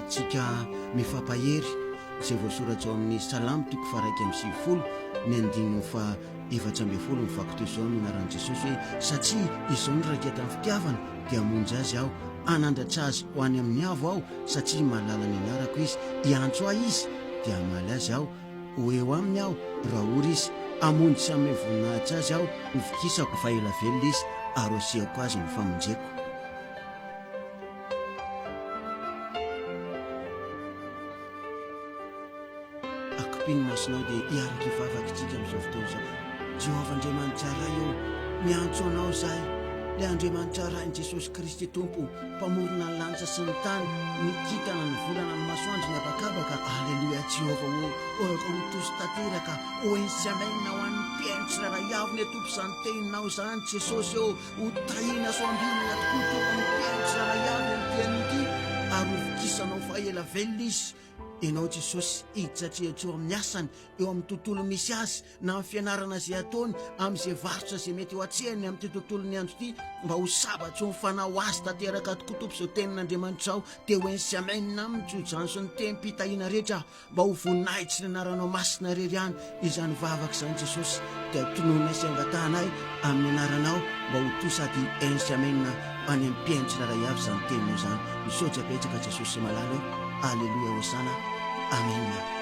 hiarahantsika mifampahery izay voasoratra ao amin'ny Salamo toko faha-91 ny andininy faha 14 mivaky toy izao amin'ny anaran'i Jesosy hoe, Satria izao no raiketan'ny fitiavana, dia hamonjy azy aho, hanandratra azy ho any amin'ny avo aho, satria mahalala ny anarako izy, hiantso ahy izy, dia hamaly azy aho, ho eo aminy aho raha ory izy, hamonjy sy hanome voninahitra azy aho, hovokisako fa ela velona izy, ary hosehoko azy ny famonjeko. Akipio ny masonao dia hiaraka hivavaka isika amin'izao fotoana izao. Jehovah Andriamanitra Ray ô, miantso Anao izahay, ilay Andriamanitra Rain'i Jesosy Kristy Tompo, Mpamorona ny lanitra sy ny tany, ny kintana, ny volana, ny masoandro, ny habakabaka. Aleloia Jehovah ô, aoka ho tosy tanteraka, ho eny sy amen ho an'ny mpihaino tsirairay avy ny Tompo izany teninao izany Jesosy ô, ho tahiana sy ho ambinina tokoa Tompo ny mpihaino tsirairay avy amin'ity anio ity, ary ho vokisanao fa ela velona izy. Ianao Jesosy hiditra hatrehatra eo amin'ny asany, eo amin'ny tontolo misy azy, na amin'ny fianarana izay ataony, amin'izay varotra izay mety ho atrehany amin'ity tontolon'ny andro ity, mba ho sabatry ny fanahy ho azy tanteraka tokoa Tompo izao tenin'Andriamanitra izao, dia ho eny sy amen aminy tsodrano sy ny tehim-pitahiana rehetra. Mba ho voninahitry ny anaranao masina irery ihany izany vavaka izany Jesosy dia tononay sy angatahanay amin'ny anaranao mba ho to sady en sy amen any amin'ny mpihaino tsirairay avy izany teninao izany. Misaotra betsaka Jesosy malala o. Aleloia Hosana. Amen.